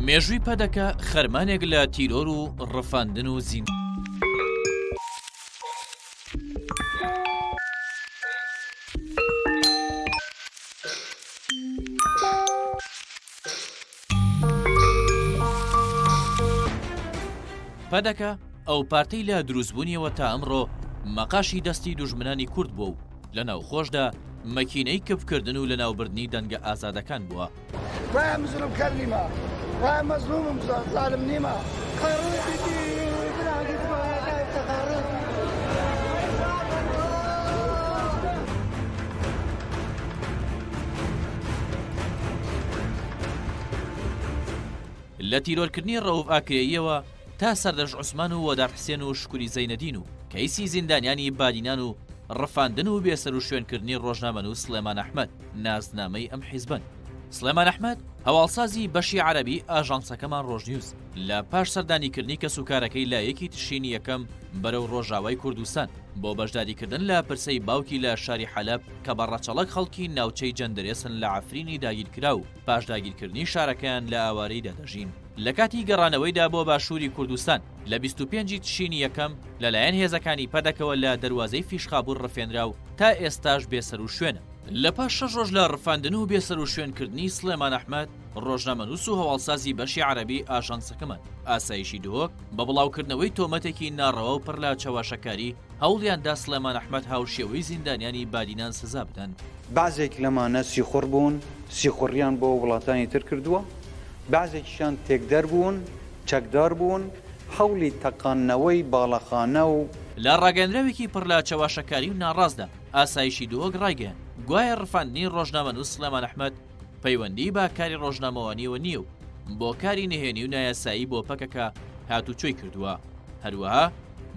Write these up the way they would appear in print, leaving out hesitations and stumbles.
مێژووی پەدەکە خەرمانێک لە تیرۆر و ڕفاندن و زین. پەدەکە ئەو پارتەی لە دروستبوونیەوە تا ئەمڕۆ مەقاشی دەستی دوژمنانی کورد بووە و لە ناوخۆشدا مەکینەی کپکردن و لەناوبردنی دەنگە ئازادەکان بووە. ڕایم زوڵم کەر نیمە ڕایم مەزڵومم زالم نیمە. لە تیرۆرکردنی ڕەئوف ئاکرەییەوە تا سەردەشت عوسمان و وەدات حسێن و شوکری زەینەدین و کەیسی زیندانیانی بادینان و ڕفاندن و بێسەروشوێنکردنی ڕۆژنامەنووس سڵێمان ئەحمەد نازنامەی ئەم حیزبەن. سڵێمان ئەحمەد، هەواڵسازی بەشی عەرەبی ئاژانسەکەمان ڕۆژنیوز، لە پاش سەردانیکردنی کەسوکارەکەی لە یەکی تشرینی یەکەم بەرەو ڕۆژاوای کوردستان بۆ بەشداریکردن لە پرسەی باوکی لە شاری حەلەب کە بە ڕەچەڵەک خەڵکی ناوچەی جەندرێسن لە عەفرینی داگیرکراو پاش داگیرکردنی شارەکەیان لە ئاوارەیدا دەژین. لە کاتی گەڕانەوەیدا بۆ باشووری کوردستان لە 25 ی تشرینی یەکەم لەلایەن هێزەکانی پەدەکەوە لە دەروازەی فیشخابوور ڕفێنرا و تا ئێستاش بێسەروشوێنە. لە پاش شەش ڕۆژ لە ڕفاندن و بێسەروشوێنکردنی سڵێمان ئەحمەد، ڕۆژنامەنووس و هەواڵسازی بەشی عەرەبی ئاژانسەکەمان، ئاسایشی دهۆک، بە بڵاوکردنەوەی تۆمەتێکی ناڕەوا و پڕ لە چەواشەکاری، هەوڵیان دا سڵێمان ئەحمەد هاوشێوەی زیندانیانی بادینان سزا بدەن. بەعزێک لەمانە سیخوڕ بوون، سیخوڕیان بۆ وڵاتانی تر کردووە، بەعزێکیشیان تێکدەر بوون، چەکدار بوون، هەوڵی تەقاندنەوەی باڵەخانە و. لە ڕاگەیەندراوێکی پڕ لە چەواشەکاری و ناڕاستدا، ئاسایشی دهۆک ڕایگەیاند، گوایە ڕفاندنی ڕۆژنامەنووس سڵێمان ئەحمەد پەیوەندیی بە کاری ڕۆژنامەوانییەوە نییە و بۆ کاری نهێنی و نایاسایی بۆ پەکەکە هاتوچۆی کردووە. هەروەها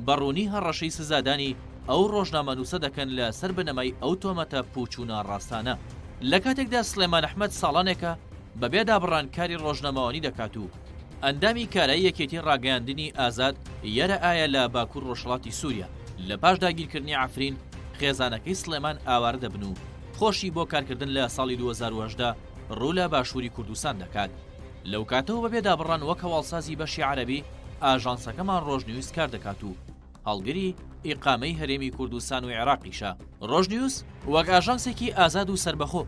بە ڕوونی هەڕەشەی سزادانی ئەو ڕۆژنامەنووسە دەکەن لە سەر بنەمای ئەو تۆمەتە پووچ و ناڕاستانە. لە کاتێکدا سڵێمان ئەحمەد ساڵانێکە بە بێ دابڕان کاری ڕۆژنامەوانی دەکات و ئەندامی کارای یەکێتی ڕاگەیاندنی ئازاد یەرە ئایە لە باکوور ڕۆژهەڵاتی سووریا. لە پاش داگیرکردنی عەفرین خێزانەکەی سڵێمان ئاوارە دەبن و خۆشی بۆ کارکردن لە ساڵی 2018 ڕوو لە باشووری کوردستان دەکات. لەو کاتەوە بەبێ دابڕان وەک هەواڵسازی بەشی عەرەبی ئاژانسەکەمان ڕۆژنیوز کار دەکات و هەڵگری ئیقامەی هەرێمی کوردستان و عێراقیشە. ڕۆژنیوز وەک ئاژانسێکی ئازاد و سەربەخۆ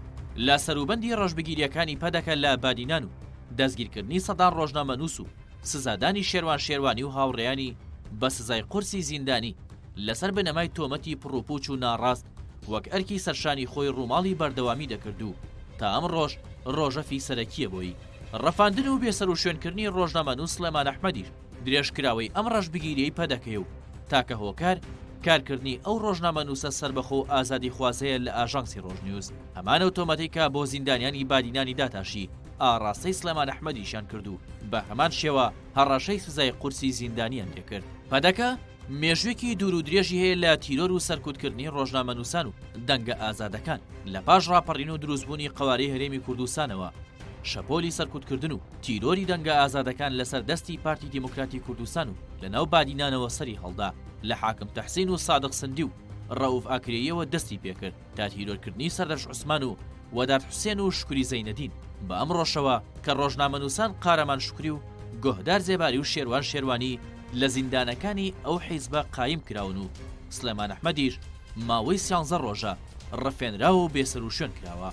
لە سەروبەندی ڕەشبگیرییەکانی پەدەکە لە بادینان و دەستگیرکردنی سەدان ڕۆژنامەنووس و سزادانی شێروان شێروانی و هاوڕێیانی بە سزای قورسی زیندانی لەسەر بنەمای تۆمەتی پڕوپوچ و ناڕاست وەک ئەرکی سەرشانی خۆی ڕووماڵی بەردەوامی دەکرد و تا ئەمڕۆش ڕۆژەفی سەرەکییە بۆی. ڕفاندن و بێسەروشوێنکردنی ڕۆژنامەنووس سڵێمان ئەحمەدیش درێژکراوەی ئەم ڕەشبگیریەی پەدەکەیە و تاکە هۆکار کارکردنی ئەو ڕۆژنامەنووسە سەربەخۆ و ئازادیخوازەیە لە ئاژانسی ڕۆژنیوز هەمان ئەو تۆمەتەی کە بۆ زیندانیانی بادینانی داتاشی ئاڕاستەی سڵێمان ئەحمەدیشیان کرد و بە هەمان شێوە هەڕەشەی سزای قورسی زیندانیان لێکرد. پەدەکە مێژوویەکی دوور و درێژی هەیە لە تیرۆر و سەرکوتکردنی ڕۆژنامەنووسان و دەنگە ئازادەکان لە پاش ڕاپەڕین و دروستبوونی قەوارەی هەرێمی کوردستانەوە شەپۆلی سەرکوتکردن و تیرۆری دەنگە ئازادەکان لەسەر دەستی پارتی دیموکراتی کوردستان و لەناو بادینانەوە سەری هەڵدا لە حاکم تەحسین و سادق سندی و ڕەئوف ئاکرێیەوە دەستی پێکرد تا تیرۆرکردنی سەردەشت عوسمان و وەدات حوسێن و شوکری زەینەدین بە ئەمڕۆشەوە کە ڕۆژنامەنووسان قارەمان شوکری و گۆهدار زێباری و شێروان شێروانی لە زیندانەکانی ئەو حیزبە قایم کراون و سڵێمان ئەحمەدیش ماوەی سیانزە ڕۆژە ڕفێنراوە و بێسەروشوێن کراوە.